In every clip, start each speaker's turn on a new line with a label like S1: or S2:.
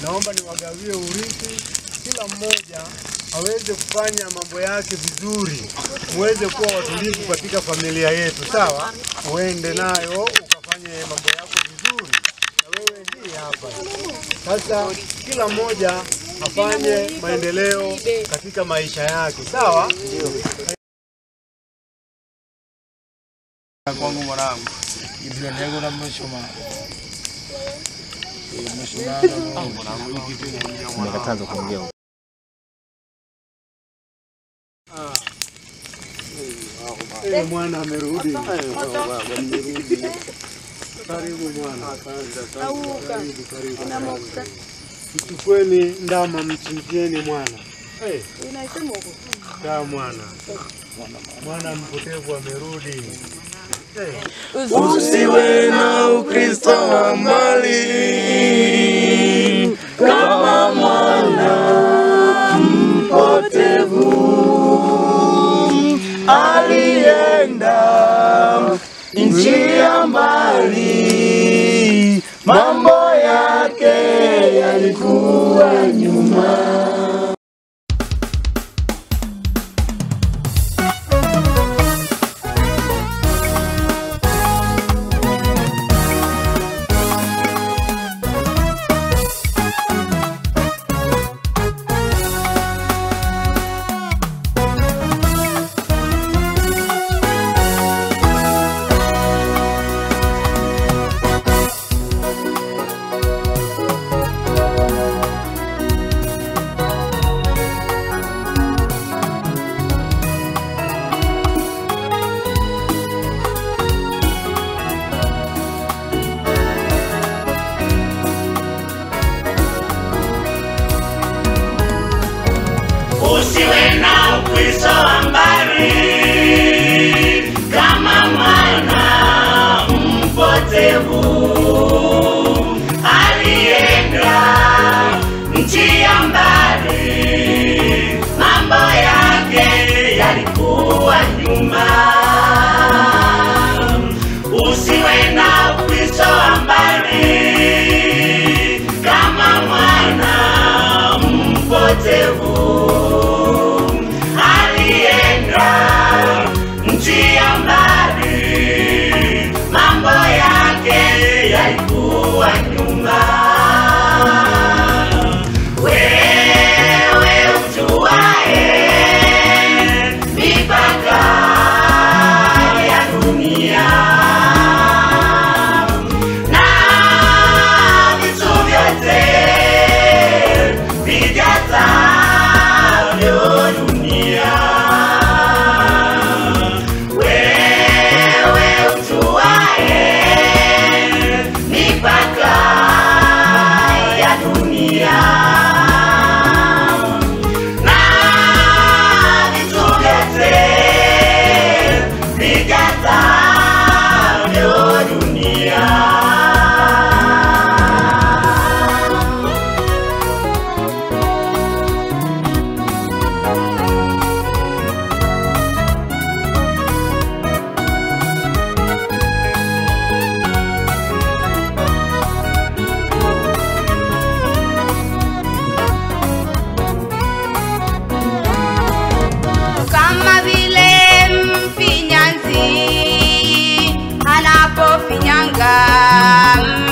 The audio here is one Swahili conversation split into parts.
S1: Naomba niwagawie urithi, kila mmoja aweze kufanya mambo yake vizuri, muweze kuwa watulivu katika familia yetu, sawa? Uende nayo ukafanye mambo yako vizuri, na wewe hii hapa. Sasa kila mmoja afanye maendeleo katika maisha yake, sawa? Ndio.
S2: Kwangu mwanangu, ibyo na mshoma.
S3: Nimekataza kuongea.
S1: Mwana amerudi. Karibu mwana. Karibu, karibu. Mchukueni ndama mchinjieni mwana. Sawa mwana. Mwana mpotevu amerudi.
S4: Usiwe na Ukristo wa mbali kama mwana mpotevu alienda nchi ya mbali, mambo yake yalikuwa nyuma.
S5: Usiwe na Ukristo wa mbali kama mwana mpotevu alienda nchi ya mbali, mambo yake yalikuwa nyuma. Usiwe na Ukristo wa mbali kama mwana mpotevu nchi ya mbali, mambo yake yalikuwa nyuma. Wewe ujuae mipaka ya dunia na vitu vyote vijazavyo dunia,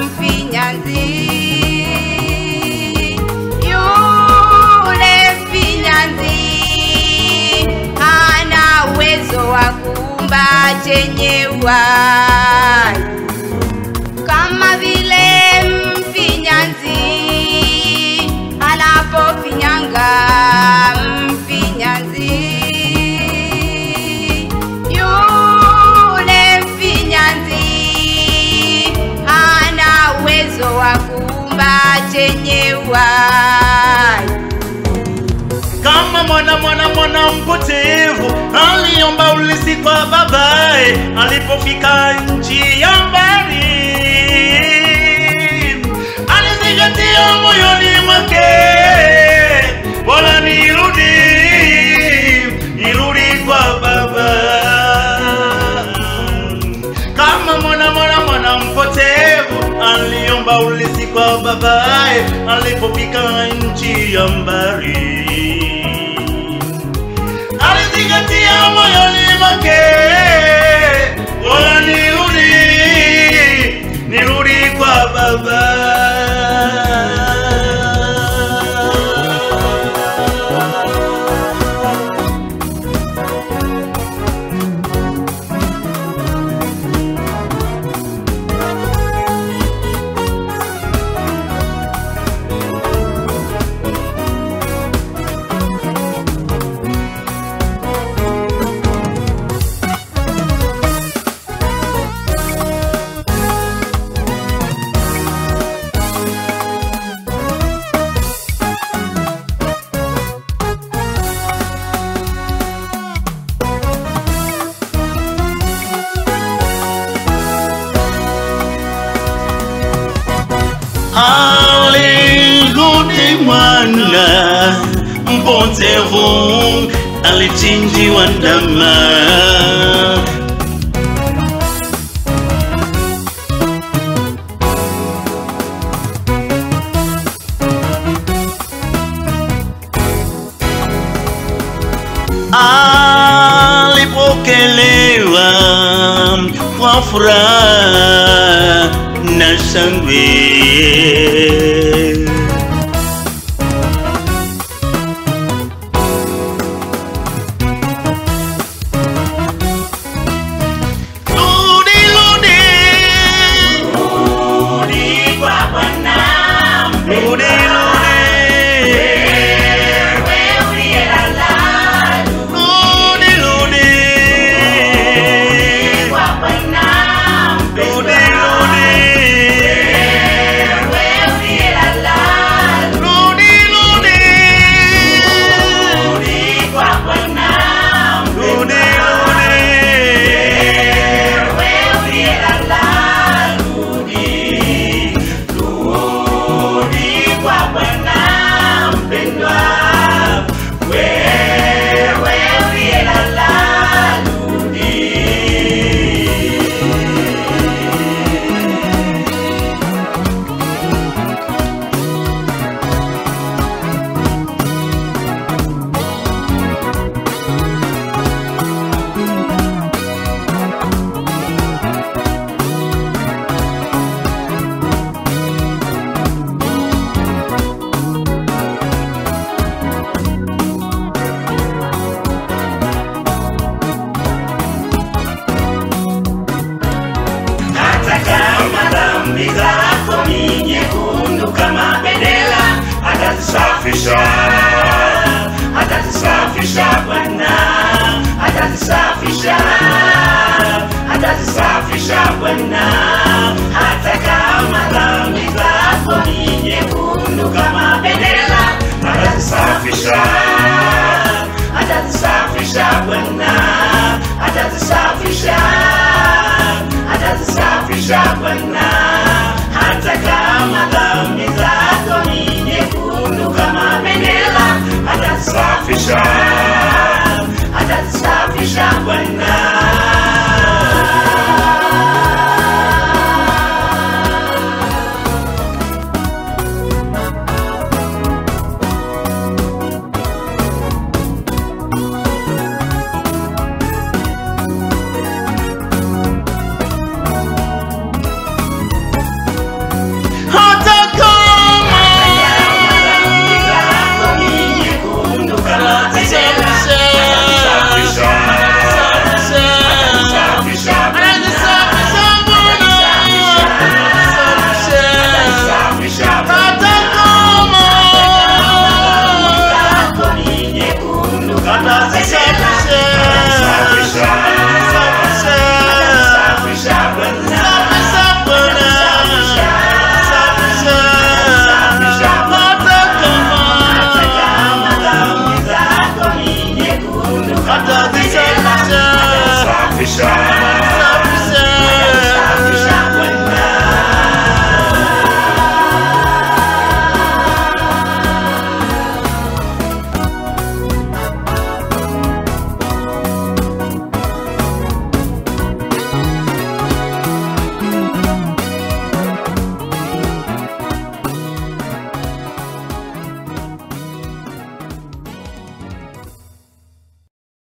S6: mfinyanzi yule mfinyanzi hana uwezo wa kuumba chenye uhai, kama vile mfinyanzi anapofinyanga mfinyanzi yule mfinyanzi hana uwezo wa kuumba chenye uhai.
S5: Kama mwana mwana mwana mpotevu aliomba ulisi kwa babae alipofika nchi ya mbali, alizingatia moyoni mwake, bora nirudi, nirudi kwa baba. Kama mwana mwana mwana mpotevu aliomba ulisi kwa babaye alipofika nchi ya mbali. Alizingatia moyoni mwake, bora nirudi, nirudi kwa baba. Alirudi mwana mpotevu, alichinjiwa ndama. Alipokelewa kwa furaha na shangwe.